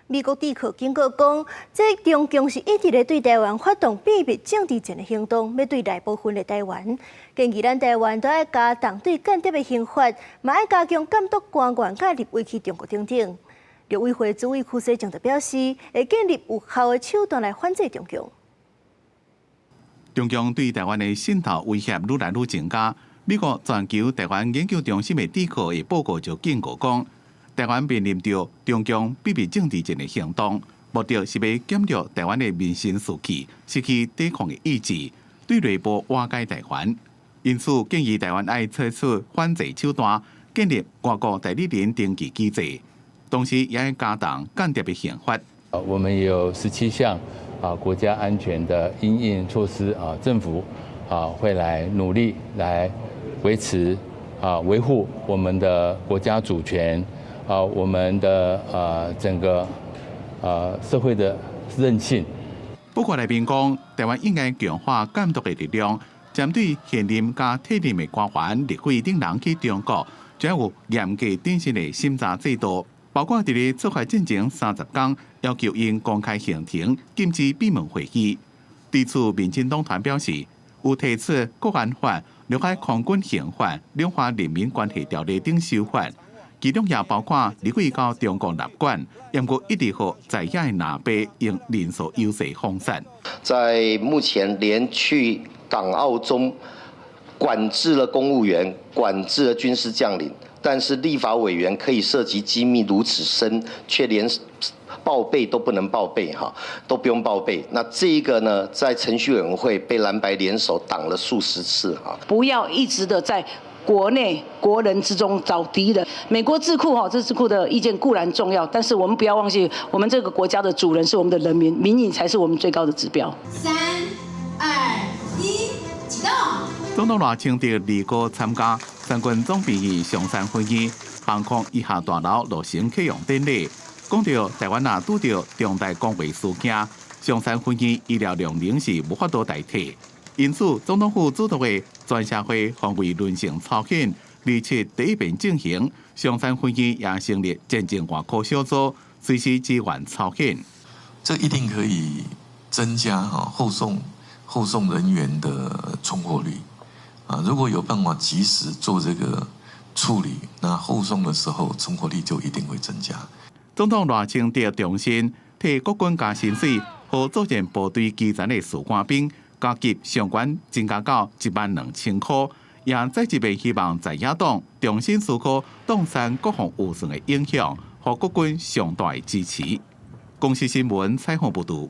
美國智庫警告講，這中共是一直咧對台灣發動秘密政治戰的行動，欲對內部分裂台灣。建議咱台灣都愛加重對間諜的刑罰，嘛愛加強監督官員佮立委去中國等等。陸委會主委邱世正就表示，會建立有效的手段來反制中共。中共對台灣的滲透威脅愈來愈增加。美國全球台灣研究中心的智庫的報告就警告講，台灣面臨著中共秘密政治戰的行動，目的是欲減弱台灣的民心士氣，失去抵抗的意志，對內部瓦解台灣。因此，建議台灣愛採取反制手段，建立外國代理人登記機制，同時也愛加重間諜的刑罰。我們有17項啊國家安全的因應措施啊，政府啊會來努力來維持啊維護我們的國家主權。啊，我們的整個社會的韌性。不過內面講，台灣應該強化監督的力量，針對現任佮退任的官員、立委等人去中國，將有嚴格謹慎的審查制度，包括佇咧出發進前30天，要求𪜶公開行程，禁止閉門會議。對此，民進黨團表示，有提出國安法、兩海空軍刑法、兩岸人民關係條例等修法。其中也包括立委到中國納管，毋過一直予在野的藍白用人數優勢封殺。在目前連去港澳中管制了公務員，管制了軍事將領，但是立法委員可以涉及機密如此深，卻連報備都不能報備，哈，都不用報備。那這一個呢，在程序委員會被藍白聯手擋了數十次，哈。不要一直的在國內國人之中找敵人。美國智庫哈，這智庫的意見固然重要，但是我們不要忘記，我們這個國家的主人是我們的人民，民意才是我們最高的指標。3、2、1，啟動。總統賴清德離國參加三軍總病院松山分院航空醫學大樓落成啟用典禮，講著台灣若拄著重大公衛事件，松山分院醫療量能是無法度代替。因此，總統府主導的全社會防衛輪成操演，27第一遍進行，松山分院也成立戰爭外科小組，隨時支援操演。這一定可以增加哈後送人員的存活率啊！如果有辦法及時做這個處理，那後送的時候存活率就一定會增加。總統賴清德重申，提國軍加薪水，予作戰部隊基層的士官兵加給上懸增加到1萬2千塊，也再一遍希望在野黨重新思考凍刪國防預算的影響，予國軍上大的支持。公視新聞採訪報導。